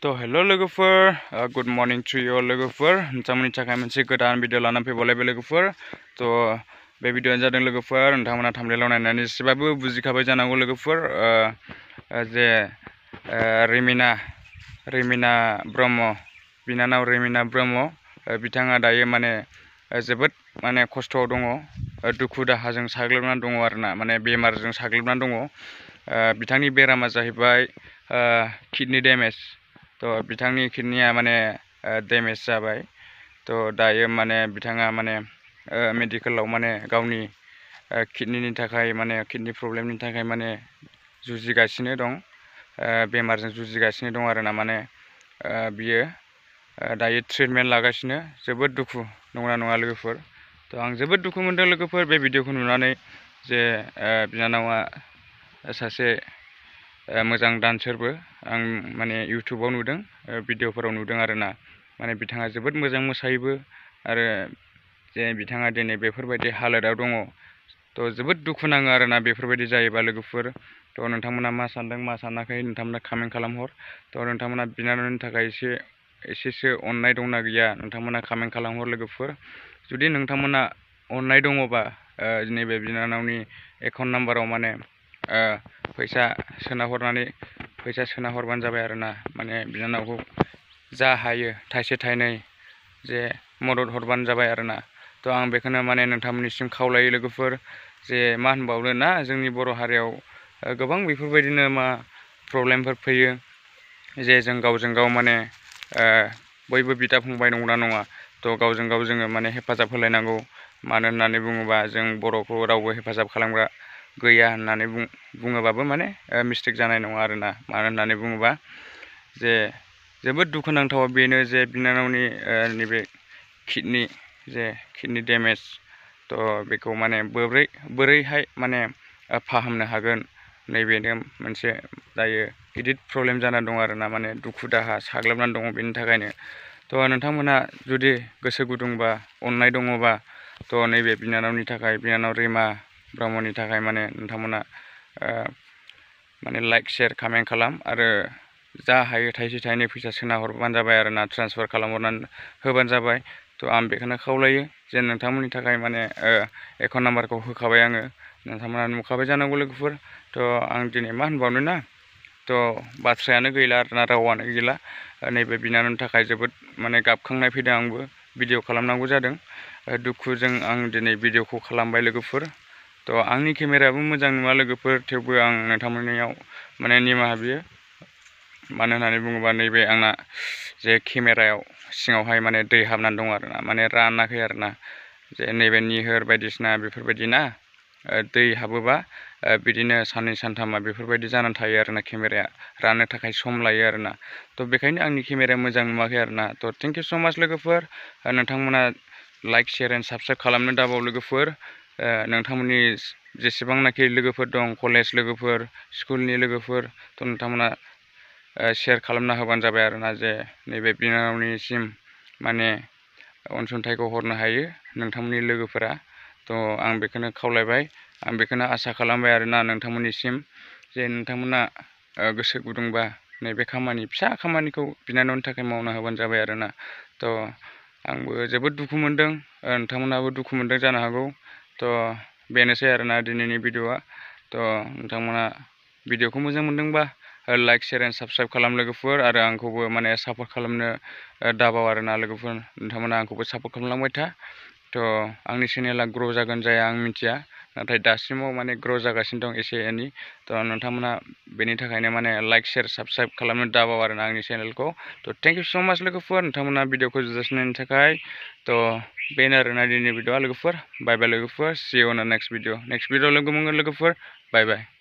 तो हेलो लोगोफोर good morning to you लोगोफोर नोंथांमोननि थाखाय मोनसे गोदान भिडिअ लानानै फैबावलायबाय लोगोफोर तो बे भिडिअ'आ जादों लोगोफोर नोंथांमोना थाम्बनेलाव नायनानै एसेबाबो बुजिखाबाय जानांगौ लोगोफोर जे रिमिना ब्रह्म बिनानाव रिमिना ब्रह्म बिथाङा दायो माने जोबोद माने खस्थ'आव दङ दुखु दाहाजों साग्लोबनानै दङ आरोना माने बेमारजों साग्लोबनानै दङ बिथांनि बेरामा जाहैबाय किडनि डैमेज तो बिथांनि किडनिया माने डैमेज जाबाय तो दायो माने बिथाङा माने मेडिकेलाव माने गावनि किडनिनि थाखाय माने किडनि प्रब्लेमनि थाखाय माने जुजिगासिनो दं बेमारजों जुजिगासिनो दं आरोना माने बियो दायो ट्रिटमेन्ट लागासिनो जोबोद दुखु नंगौना नङा लोगोफोर तो आं जोबोद दुखु मोनदों लोगोफोर बे भिडिअखौ नुनानै जे बिनानावा सासे मोजां डान्सारबो आं माने इउटुबाव नुदों भिडिअफोराव नुदों आरोना माने बिथाङा जोबोद मोजां मोसायोबो आरो जे बिथाङा दिनै बेफोरबायदि हालोदाव दङ तो जोबोद दुखु नाङो आरोना बेफोरबायदि जायोबा लोगोफोर तो नोंथांमोना मा सानदों मा सानाखै नोंथांमोना कमेन्ट खालामहर तो नोंथांमोना बिनानावनि थाखाय एसेसो अननाय दंना गैया नोंथांमोना कमेन्ट खालामहर लोगोफोर जुदि नोंथांमोना अननाय दङबा नैबे बिनानावनि एकाउन्ट नाम्बाराव माने फैसा सोना हरबानो जाबाय आरोना माने बिनानावखौ जा हायो थाइसे थाइनै जे मदद हरबानो जाबाय आरोना तो आं बेखौनो माने नोंथांमोननिसिम खावलायो लोगोफोर जे मा होनबावनो ना जोंनि बर' हारियाव गोबां बेफोरबायदिनो प्रब्लेमफोर फैयो जे जों गावजों गाव माने बयबो बिदा फंबाय नंगौना नङा तो गावजों गाव जोङो माने हेफाजाब होलायनांगौ मानो होननानै बुङोबा जों बर'खौ रावबो हेफाजाब खालामग्रा गैया होननानै बुङोबाबो माने मिस्टेक जानाय नङा आरोना मानो होननानै बुङोबा जे जोबोद दुखुनांथाव बेनो जे बिनानावनि नैबे किडनि डैमेज तो बेखौ माने बोरैहाय माने फाहामनो हागोन नैबेनो मोनसे दायो गिदिर प्रब्लेम जाना दं आरोना माने दुखु दाहा साग्लोबनानै दङ बेनि थाखायनो तो नोंथांमोना जुदि गोसो गुदुंबा अननाय दङबा तो नैबे बिनानावनि थाखाय बिनानाव रिमा ब्रह्मनि थाखाय माने नोंथांमोना माने लाइक शेयार कमेन्ट खालाम आरो जा हायो थाइसे थाइनै फैसा सोना हरबानो जाबाय आरोना ट्रान्सफार खालामहरनानै होबानो जाबाय तो आं बेखौनो खावलायो जे नोंथांमोननि थाखाय माने एकाउन्ट नाम्बारखौ होखाबाय आङो नोंथांमोना नुखाबाय जानांगौ लोगोफोर तो आं दिनै मा होनबावनो ना तो बाथ्रायानो गैला आरोना रावानो गैला नैबे बिनानावनि थाखाय जोबोद माने गाबखांनाय फैदों आंबो भिडिअ खालामनांगौ जादों दुखुजों आं दिनै भिडिअखौ खालामबाय लोगोफोर तो आंनि केमेरायाबो मोजां नङा लोगोफोर थेवबो आं नोंथांमोननियाव माने निमाहा बियो मानो होननानै बुङोबा नैबे आंना जे केमेरायाव सिङावहाय माने दै हाबनानै दं आरोना माने रानाखै आरोना जे नैबे निहोर बायदिसिना बेफोरबायदि ना दै हाबोबा बिदिनो साननै सानथामा बेफोरबायदि जानानै थायो आरोना केमेराया राननो थाखाय सम लायो आरोना तो बेखायनो आंनि केमेराया मोजां नुवाखै आरोना तो थेंक इउ स' माच लोगोफोर नोंथांमोना लाइक शेयार एन्ड साबस्क्राइब खालामनो दाबाव लोगोफोर नोंथांमोननि जेसेबांनाखि लोगोफोर दं कलेज लोगोफोर स्कुलनि लोगोफोर तो नोंथांमोना शेयार खालामना होबानो जाबाय आरोना जे नैबे बिनानावनिसिम माने अनसुंथाइखौ हरनो हायो नोंथांमोननि लोगोफोरा तो आं बेखौनो खावलायबाय आं बेखौनो आसा खालामबाय आरोना नोंथांमोननिसिम जे नोंथांमोना गोसो गुदुंबा नैबे फिसा खामानिखौ बिनानावनि थाखाय मावना होबानो जाबाय आरोना तो आंबो जोबोद दुखु मोनदों नोंथांमोनाबो दुखु मोनदों जानो हागौ तो बेनोसै आरोना दिनैनि भिडिअ'आ तो नोंथांमोना भिडिअ'खौ मोजां मोनदोंबा लाइक शेयार एन्ड साबस्क्राइब खालाम लोगोफोर आरो आंखौबो माने सापर्ट खालामनो दाबाव आरोना लोगोफोर नोंथांमोना आंखौबो सापर्ट खालामलांबाय था तो आंनि चेनेला ग्र' जागोन जाया आं मिथिया नाथाय दासिमाव माने ग्र' जागासिनो दं एसे एनै तो नोंथांमोना बेनि थाखायनो माने लाइक शेयार साबस्क्राइब खालामनो दाबाव आरोना आंनि चेनेलखौ तो थेंक इउ स' माच लोगोफोर नोंथांमोना भिडिअ'खौ जोजासिन नायनो थाखाय तो बेनो आरोना दिनैनि भिडिअ'आ लोगोफोर बाय बाय लोगोफोर सि इउ इन नेक्स्ट भिडिअ लोगो मोनगोन लोगोफोर बाय बाय।